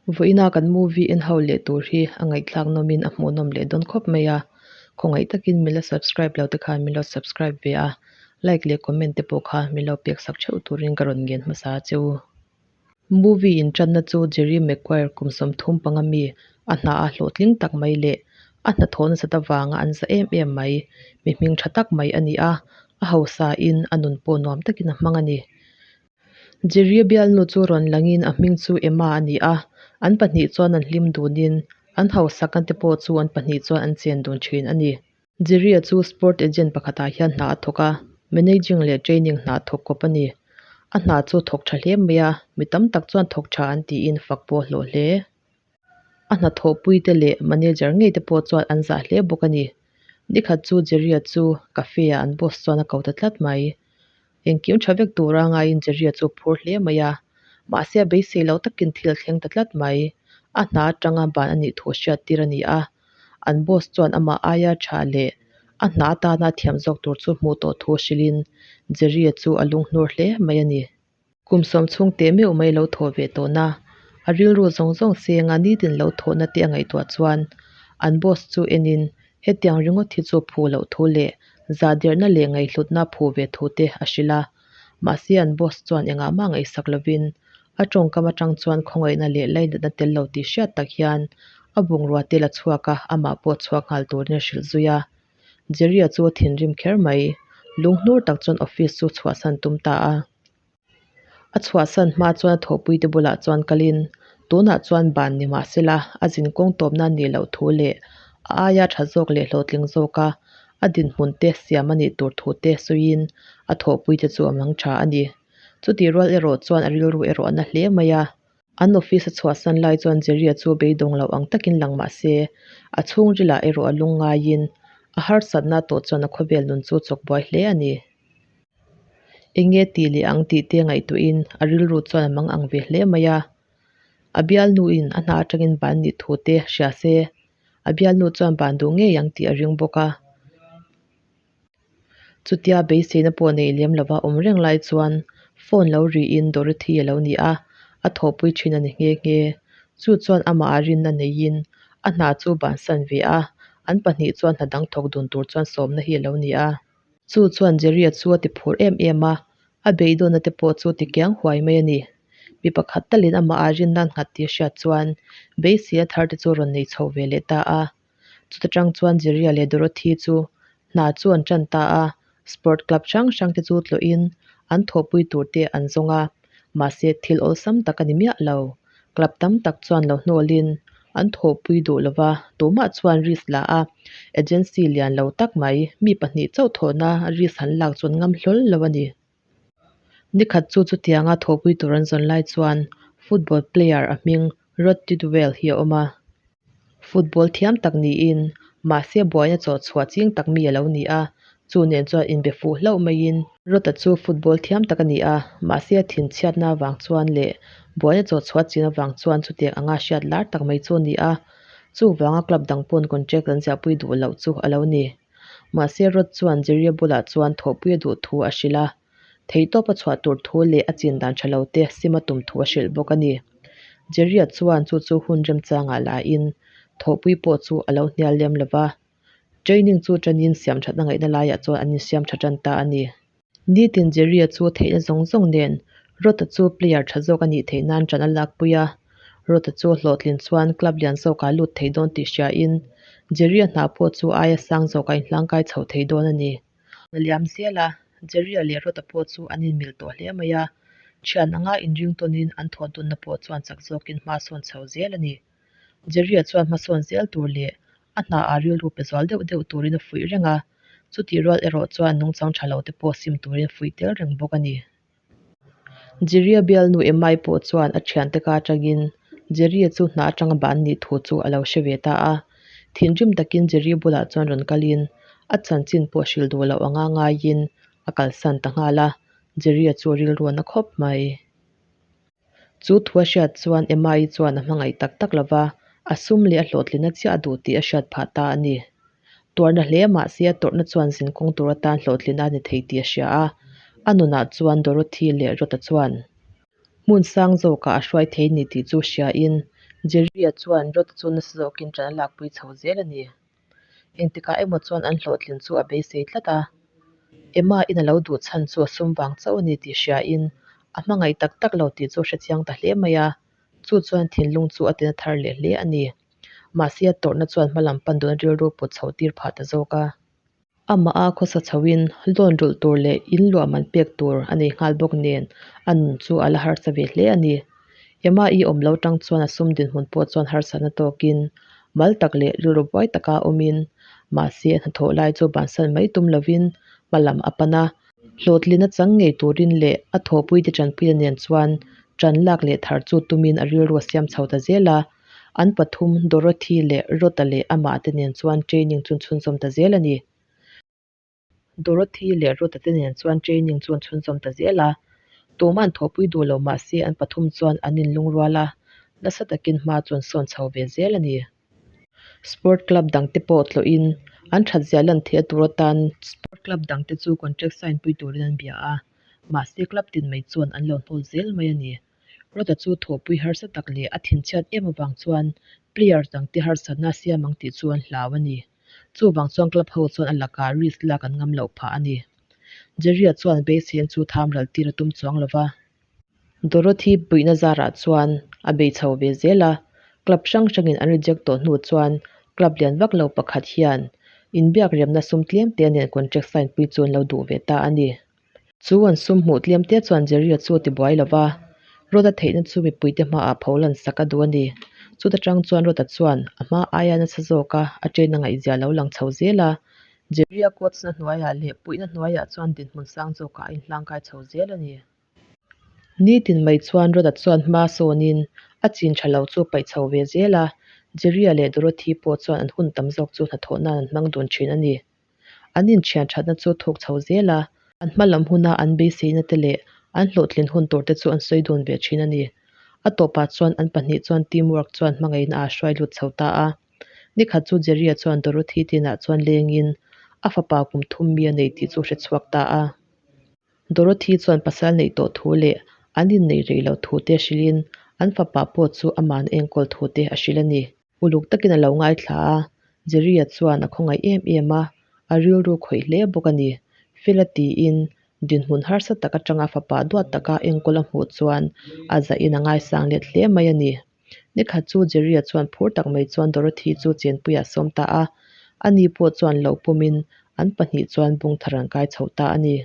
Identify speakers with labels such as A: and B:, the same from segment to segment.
A: Vawiina kan movie en ho leh tur hi a ngaihthlak nawmin a hmuhnawm leh dawn khawp mai a, khawngaih takin min la subscribe lo te khan min lo subscribe ve a, like leh comment te pawh kha min lo pek sak theuh turin ka rawn ngen hmasa a che u. Movie intanna chu Jerry Maguire kum 35 mi a hna a hlawhtling tak mai leh a hnathawh nasat avanga an za em em mai, mi hming tha tak mai a ni a, a hausa in a nun pawh nuam takin a hmang a ni. Jerry-a bialnu chu rawn langin a hming chu Emma a ni a, an pahnih chuan an hlim dunin an hausakna te pawh chu an pahnih chuan an chen dun thin a ni. Jerry-a chu sport agent pakhatah hian hna a thawk a, managing leh training hna thawk kawp a ni. A hna chu thawk tha hle mai a, mi tam tak chuan thawk tha an tiin fak pawh a hlawh hle. A hnathawhpuite leh manager ngei te pawh chuan an zah hle bawk a ni. Nikhat chu Jerry-a chu cafe-ah an boss chuan a ko ta tlat mai. Engkim tha vek tura ngaiin Jerry-a chu phur hle mai a, mahse a beisei lo takin thil a thleng ta tlat mai. A hna atanga ban a nih thu hriat tir a ni a, an boss chuan amah aia tha leh a hna atana thiam zawk tur chu hmuh tawh thu hrilhin Jerry-a chu a lunghnur hle mai a ni. Kum sawm chhung teh meuh mai lo thawh ve tawhna, a rilru zawng zawng senga nitin lo thawhna te a ngaihtuah chuan an boss chu enin hetiang ringawt hi chu phu loh thu leh zahderhna leh ngaihhlutna phu ve thu te a hrilh a. Mahse an boss chuan engah mah ngaihsak lovin a tawngkam atang chuan khawngaihna leh lainatna tel lo tih hriat tak hian a bungrua te la chhuak a, amah pawh chhuak nghal turin a hrilh zui a. Jerry-a chu a thinrim kher mai. Lunghnur tak chuan office chu chhuahsan tum ta a. A chhuahsan hma chuan a thawhpuite bulah chuan kalin, tunah chuan ban ni mah sela, a zin kawng tawpna nih loh thu leh a aia tha zawk leh hlawhtling zawka a dinhmun te siam a nih tur thu te sawiin a thawhpuite chu a mang tha a ni. Chutih rual erawh chuan a rilru erawh a na hle mai a. An office a chhuahsan lai chuan Jerry-a chu beidawng lo ang takin lang mah se, a chhungrilah erawh a lung ngaiin a harsatna tawh chuan a khawvel nun chu chawk buai hle a ni. Eng nge tih leh ang tih te ngaihtuahin a rilru chuan a mang ang ve hle mai a. A bialnuin a hna atangin ban nih thu te hria se, a bialnu chuan ban duh ngei ang tih a ring bawk a. Chutia beiseina pawh nei lem lova awm reng lai chuan phone lo riin Dorothy a lo ni a, a thawhpui thin a ni nghe nghe. Chu chuan amah a rinna neiin a hna chu bansan ve a, an pahnih chuan hna dang thawk dun tur chuan sawmna hi a lo ni a. Chu chuan Jerry-a chu a ti phur em em a, a beidawnna te pawh chu ti kiang huai mai a ni. Mi pakhat talin amah a rinna an nghat tih a hriat chuan beiseina thar te chu a rawn nei chho ve leh ta a. Chuta tang chuan Jerry-a leh Dorothy chu hna chu an tan ta a, sport club hrang hrang te chu tlawhin an thawhpui tur te an zawng a, mahse thil awlsam tak a ni miah lo. Club tam tak chuan lo hnawlin an thawhpui duh lo va, tumah chuan risk la a, agency lian lo tak mai, mi pahnih chauh thawhna risk han lak chuan ngam hlawl lo a ni. Nikhat chu chutianga thawhpui tur an zawn lai chuan football player a hming Rod Tidwell hi a awm a. Football thiam tak niin mahse buaina chawh chhuah ching tak mi a lo ni a, chu nen chuan inbe fuh hlauh maiin. Rod-a chu football thiam tak a ni a, mahse a thinchhiatna avang chuan leh buaina chawh chhuah chin avang chuan chutiang anga hriat lar tak mai chu a ni a, chuvanga club dang pawn contract an ziahpui duh loh chu a lo ni. Mahse Rod chuan Jerry-a bulah chuan thawhpui a duh thu a hrilh a, theihtawp a chhuah tur thu leh a chin dan tha lo te sim a tum thu a hrilh bawk a ni. Jerry-a chuan chu chu hun remchangah lahin thawhpui pawh chu a lo hnial lem lo va, training chu tanin siamthatna ngaihna laiah chuan an insiam tha tan ta a ni. Nitin Jerry-a chu theihna zawng zawng nen Rod-a chu player tha zawk a nih theih nan ṭan a lakpui a. Rod-a chu hlawhtlin chuan club lian zawkah lut thei dawn tih hriain Jerry-a hna pawh chu aia sang zawkah inhlangkai chho thei dawn a ni. A liam zel a, Jerry-a leh Rod-a pawh chu an inmil tawh hle mai a. Thian anga inring tawnin an thawhtunna pawh chuan chak zawkin hma sawn chho zel a ni. Jerry-a chuan hmasawn zel tur leh a hna ah rilru pe zual deuh deuh turin a fuih reng a, chutih rual erawh chuan nungchang tha lo te pawh sim turin fuih tel reng bawk a ni. Jerry-a bialnu Emma-i pawh chuan a thiante ka atangin Jerry-a chu hna atanga ban nih thu chu a lo hre ve ta a, thinrim takin Jerry bulah chuan rawn kalin a chanchin pawh hrilh duh loh anga ngaiin a kalsan ta nghal a, Jerry-a chu rilru a na khawp mai. Chu thu a hriat chuan Emma-i chuan a hmangaih tak tak lo va, a sum leh a hlawhtlinna chiah a duh tih a hriat phah ta a ni. Tuarna hle mah se a tawrhna chuan zin kawng tur atan hlawhtlinna a ni thei tih a hria a, a nunah chuan Dorothy leh Rota chuan hmun sang zawkah a hruai thei ni tih chu hriain Jerry-a chuan Rod-a chu nasa zawkin ṭan a lakpui chho zel a ni. Engtikah emaw chuan an hlawhtlin chu a beisei tlat a. Emma-in a lo duh chhan chu a sum vang chauh a ni tih hriain a hmangaih tak tak lo tih chu a hrechiang ta hle mai a, chu chuan thinlung chu a tina thar leh hle a ni. Mahse a tawrhna chuan hmalam pan duna rilru put chhoh tir phah ta zawk a. Amah a khawsa chhoin loan rulh tur leh in luah man pek tur a nei nghal bawk nen a nun chu a la harsa ve hle a ni. Emma-i awm lo tang chuan a sum dinhmun pawh chuan harsatna tawkin mal tak leh rilru buai taka awmin mahse a hnathawh lai chu bansan mai tum lovin hmalam a pan a. Hlawhtlina chang ngei turin leh a thawhpuite tanpuina nen chuan tan lak leh thar chu tumin a rilru a siam chho ta zel a. An pathum, Dorothy leh Rod-a leh amah te nen chuan training chu an chhunzawm ta zel a ni. Dorothy leh Rod-a te nen chuan training chu an chhunzawm ta zel a. Tumah an thawhpui duh lo mahse an pathum chuan an inlungrual a, nasa takin hma chu an sawn chho ve zel a ni. Sport club dangte pawh tlawhin an thatzia lan theih a tur atan sport club dangte chu contract sign pui turin an bia a, mahse club tin mai chuan an lo hnawl zel mai a ni. Rod-a chu thawhpui harsa tak leh a thinchhiat em avang chuan players dangte harsatna a siam ang tih chu an hlau a ni. Chuvang chuan club ho chuan a lakah risk lak an ngam loh phah a ni. Jerry-a chuan beiseiin chu tham ral tir a tum chuang lo va. Dorothy puihna zarah chuan a bei chho ve zel a, club hrang hrangin an reject tawh hnu chuan club lian vak lo pakhat hian inbiak remna sum tlem te nen contract sign pui chu an lo duh ve ta a ni. Chu an sum hmuh tlem te chuan Jerry-a chu a ti buai lo va, Rod-a theihna chu mipuite hmaah pho lan sak a duh a ni. Chuta tang chuan Rod-a chuan a hma aia nasa zawka a train a ngaihzia a lo lang chho zel a, Jerry-a coach-na hnuaiah leh puihna hnuaiah chuan dinhmun sang zawkah a inhlangkai chho zel a ni. Nitin mai chuan Rod-a chuan hma sawnin a chin tha lo chu paih chho ve zel a, Jerry-a leh Dorothy pawh chuan an hun tam zawk chu hnathawh nan an hmang dun thin a ni. An inthian thatna chu thuk chho zel a, an hma lam huna an beiseina te leh an hlawhtlin hun tur te chu an sawi dun ve thin a ni. A tawpah chuan an pahnih chuan team work chuan hmangaihna ah hruai lut chho ta a. Nikhat chu Jerry-a chuan Dorothy tinah chuan lengin a fapa kum thum mi a nei tih chu hre chhuak ta a. Dorothy chuan pasal neih tawh thu leh an inneih rei loh thu te hrilhin an fapa pawh chu ama'n enkawl thu te a hrilh a ni. Uluk takin a lo ngaithla a, Jerry-a chuan a khawngaih em em a, a rilru khawih hle bawk a ni. Fela tiin dinhmun harsa tak atanga fapa duat taka enkawl a hmuh chuan a zahin a ngaisang let hle mai a ni. Nikhat chu Jerry-a chuan phur tak mai chuan Dorothy chu chenpuiah a sawm ta a, ani pawh chuan lo pumin an pahnih chuan bung thar an kai chho ta a ni.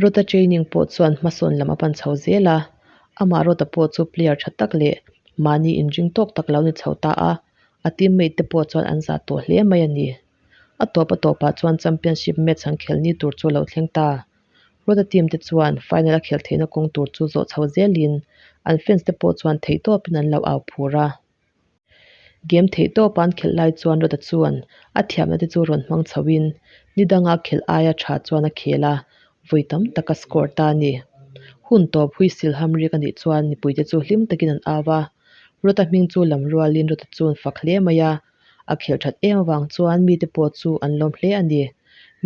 A: Rota training pawh chuan hmasawn lam a pan chho zel a, amah Rota pawh chu player tha tak leh mahni inring tawk tak lo ni chho ta a, a teammate te pawh chuan an zah tawh hle mai a ni. A tawp a tawpah chuan championship match an khelh ni tur chu a lo thleng ta. Rota team te chuan final a khelh theihna kawng tur chu zawh chho zelin an fans te pawh chuan theihtawpin an lo au phur a. Game theihtawpa an khelh lai chuan Rota chuan a thiamna te chu rawn hmang chhoin ni danga khelh aia tha chuan a khel a, vawi tam tak a score ta a ni. Hun tawp huisil hamrik a nih chuan mipuite chu hlim takin an au a, Rota hming chu lam rualin Rota chu an fak hle mai a, A khelh that em avang chuan mite pawh chu an lawm hle a ni.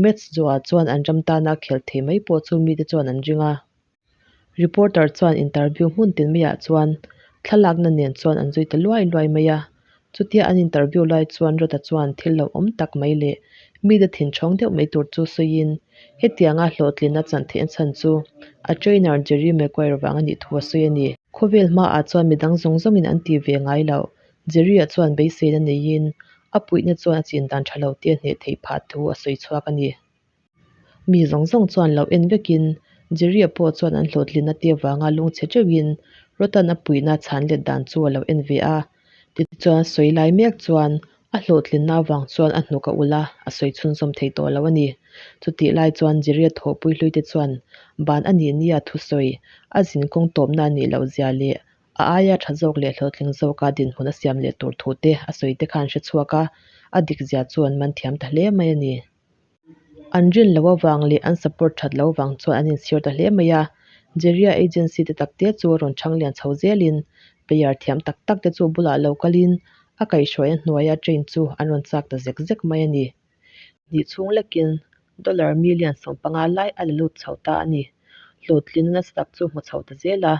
A: Match zawhah chuan an ram tana khelh thei mai pawh chu mite chuan an ring a. Reporter chuan interview hmun tin maiah chuan thlalakna nen chuan an zui ta luai luai mai a. Chutia an interview lai chuan Rota chuan thil lo awm tak mai leh mite thinchhawng deuh mai tur chu sawiin hetianga hlawhtlinna chan theih a chhan chu a trainer Jerry Maguire vang a nih thu a sawi a ni. Khawvel hmaah chuan midang zawng zawngin an ti ve ngai loh. Jerry-a chuan beiseina neiin a puihna chuan a chin dan tha lo te a hneh theih phah thu a sawi chhuak a ni. Mi zawng zawng chuan lo en vekin Jerry-a pawh chuan an hlawhtlinna te avanga lungchhe teuhin Rotan a puihna chhan let dan chu a lo en ve a. Tichuan a sawi lai mek chuan a hlawhtlinna avang chuan a hnuk a ulh a, a sawi chhunzawm thei tawh lo a ni. Chutih lai chuan Jerry-a thawhpui hluite chuan ban a nih nia thusawi a zinkawng tawpna a nih loh zia leh A aia tha zawk leh hlawhtling zawka dinhmun a siam leh tur thu te a sawi te khan hre chhuak a, a dik zia chu an man thiam ta hle mai a ni. An rin loh avang leh an support that loh vang chuan an inchhir ta hle mai a, Jeria agency te tak te chu rawn chhang lian chho zelin player thiam tak tak te chu bulah lo kalin a kaihhruaina hnuaia train chu an rawn chak ta zek zek mai a ni. Hnih chhung lekin dollar million 15 lai a la lut chho ta a ni. Hlawhtlinna nasa tak chu hmu chho ta zel a,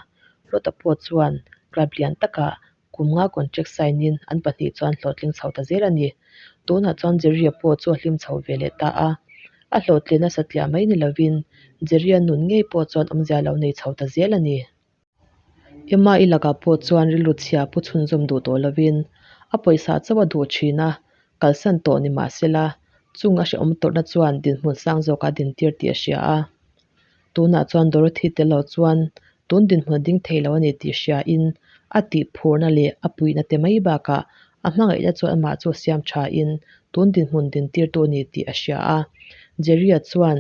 A: Rota pawh chuan club lian takah Kum nga contract sign in an pahnih chuan hlawhtling chho ta zel a ni. Tunah chuan Jerry-a pawh chu a hlim chho ve leh ta a. A hlawhtlinna satliah mai ni lovin Jerry-a nun ngei pawh chuan awmzia a lo nei chho ta zel a ni. Emma-i lakah pawh chuan rilru chhia pu chhunzawm duh tawh lovin a pawisa chauh a duh thin a, kalsan tawh ni mahsela chung a hrehawm tawrhna chuan dinhmun sang zawkah a dintir tih a hria a. Tunah chuan Dorothy tel lo chuan tun dinhmun a ding thei lo a ni tih hriain a tihphurna leh a puihna te mai bakah a hmangaihna chuan amah chu a siam thain tun dinhmun dintirtu a ni tih a hria a. Jerry-a chuan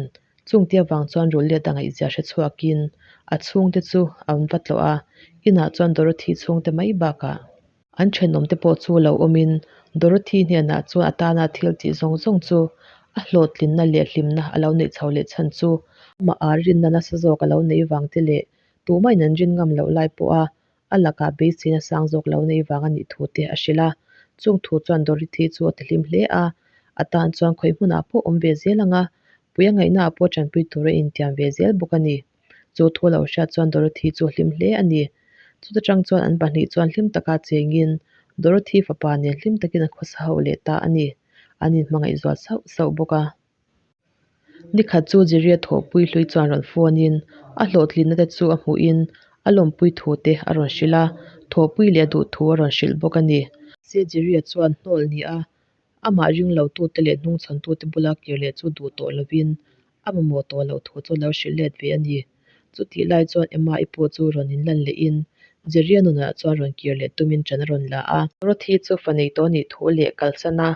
A: chungte avang chuan rullet a ngaihzia hre chhuakin a chhungte chu an va tlawh a, inah chuan Dorothy chhungte mai bakah. An thenawmte pawh chu lo awmin Dorothy hnenah chuan a tana thil tih zawng zawng chu a hlawhtlinna leh hlimna a lo neih chho leh chhan chu amah rinna nasa zawk a lo nei vang te leh tumahin an rin ngam loh lai pawha a lakah beiseina sang zawk lo nei vang a nih thu te a hrilh a. Chung thu chuan Dorothy chu a tihlim hle a, a tan chuan khawi hmunah pawh awm ve zel ang a, puia ngaihnaah pawh tanpui tur a intiam ve zel bawk a ni. Chu thu lo hriat chuan Dorothy chu a hlim hle a ni. Chuta tang chuan an pahnih chuan hlim taka chengin Dorothy fapa nen hlim takin an khawsa ho leh ta a ni. An inhmangaih zual sauh sauh bawk a. Nikhat chu Jerry-a thawhpui hlui chuan rawn phone in a hlawhtlinna te chu a hmuhin a lawmpui thu te a rawn hrilh a, thawhpui leh a duh thu a rawn hrilh bawk a ni. Mahse Jerry-a chuan hnawl ni a, amah ring lo tute leh hnungchhawntute bula kir leh chu duh tawh lovin A mamawh tawh loh thu chu lo hrilh let ve a ni. Chutih lai chuan Emma-i pawh chu rawn inlan lehin Jerry-a nunah chuan rawn kir leh tumin ṭan a rawn la a. Dorothy chu fa nei tawh nih thu leh kalsan a,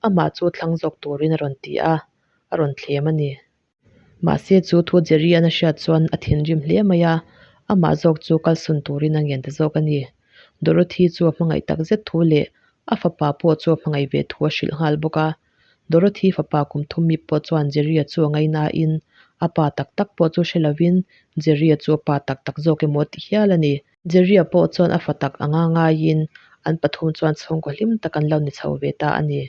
A: amah chu thlang zawk turin a rawn ti a, a rawn thlem a ni. Mahse chu thu Jerry-a'n a hriat chuan a thinrim hle mai a, amah zawk chu kalsawn turin a ngen ta zawk a ni. Dorothy chu a hmangaih takzet thu leh a fapa pawh chu a hmangaih ve thu a hrilh nghal bawk a. Dorothy fapa kum thum mi pawh chuan Jerry-a chu a ngainain a pa tak tak pawh chu hre lovin Jerry-a chu a pa tak tak zawk emaw ti hial a ni. Jerry-a pawh chuan a fa tak anga ngaiin an pathum chuan chhungkaw hlim tak an lo ni chho ve ta a ni.